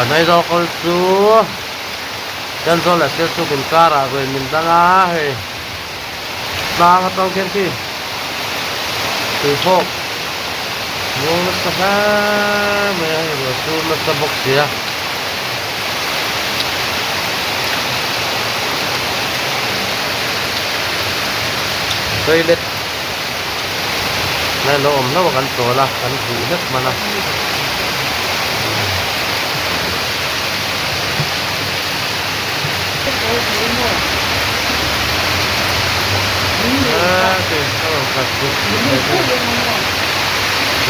Kan Aizawl kawr chu Thenzawl leh Sialsuk inkarah ruai min dang a hei tlang atang khian khi tuihawk muang nasa hle mai a hei ruah sur nasa bawk si a. Toilet lai lo awm hlauh a kan chawl a kan huh hlek hman a.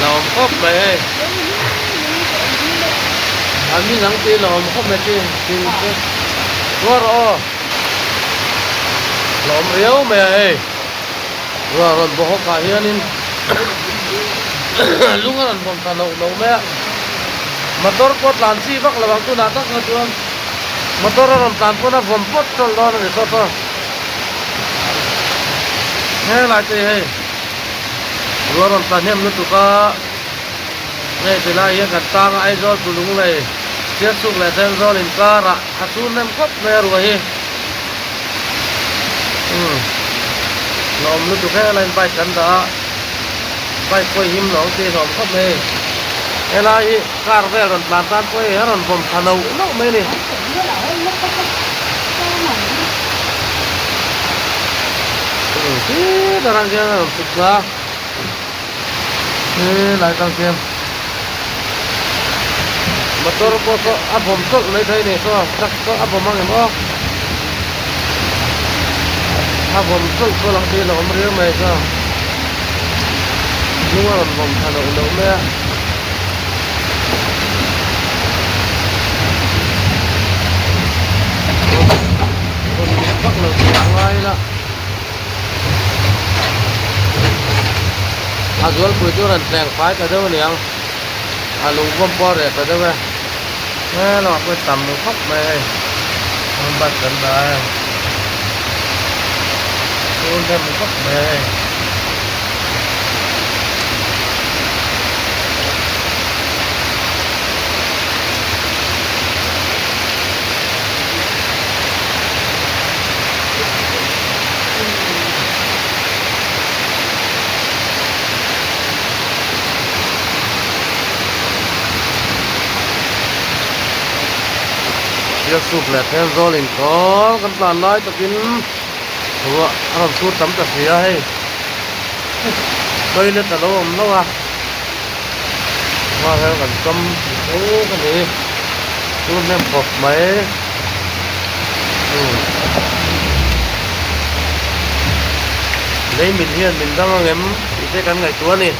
La awm khawp mai hei a mi dang te la awm khawp mai chi tin te ruah rawh aw la awm riau mai a hei ruah rawn bawk hawk ah hianin lung a rawn bawm ta loh loh mai a motor pawh tlan chi vak lo ang tunah tak kha chuan motor a rawn tlan pawn a vawm pawt tawlh dawn a ni saw saw helai te hi hei ruah rawn tla hnem lutuk a hei tilai hian kan tang a Aizawl chu Lunglei Sialsuk leh Thenzawl inkarah a chhun hnem khawp mai a ruah hi umm hlawm lutuk helai in bike kan dah a bike pawh i him lo ang tih a hlawm khawp mai a ni helai hi car vel rawn tlan tan pawh hei a rawn vawm thla noh noh mai a ni. Umm ti darang khian a rawn chhuk thla a helai tang khian motor pawh saw a vawm tawlh mai thei a ni saw truck saw a vawm ang em aw a vawm tawlh tawlh ang tih a lo awm riau mai saw hnung a rawn vawm thla loh loh mai a. Rawn mit vak lo tur a ngai ila. A zualpui chu rawn tleng fai ta deuh aniang a lung pawm pawh a reh ta deuh e he lamah pawh tam khawp mai hei an bike kan dah a hei chhung hnem khawp mai a hei. Sialsuk leh Thenzawl inkawr kan tlan lai takin ruah a rawn sur tam ta si a hei toilet a lo awm hlauh a hma hian kan chawm mek a ni chu hnem khawp mai. Lei min hian min dang ang em tih te kan ngaihtuah a ni.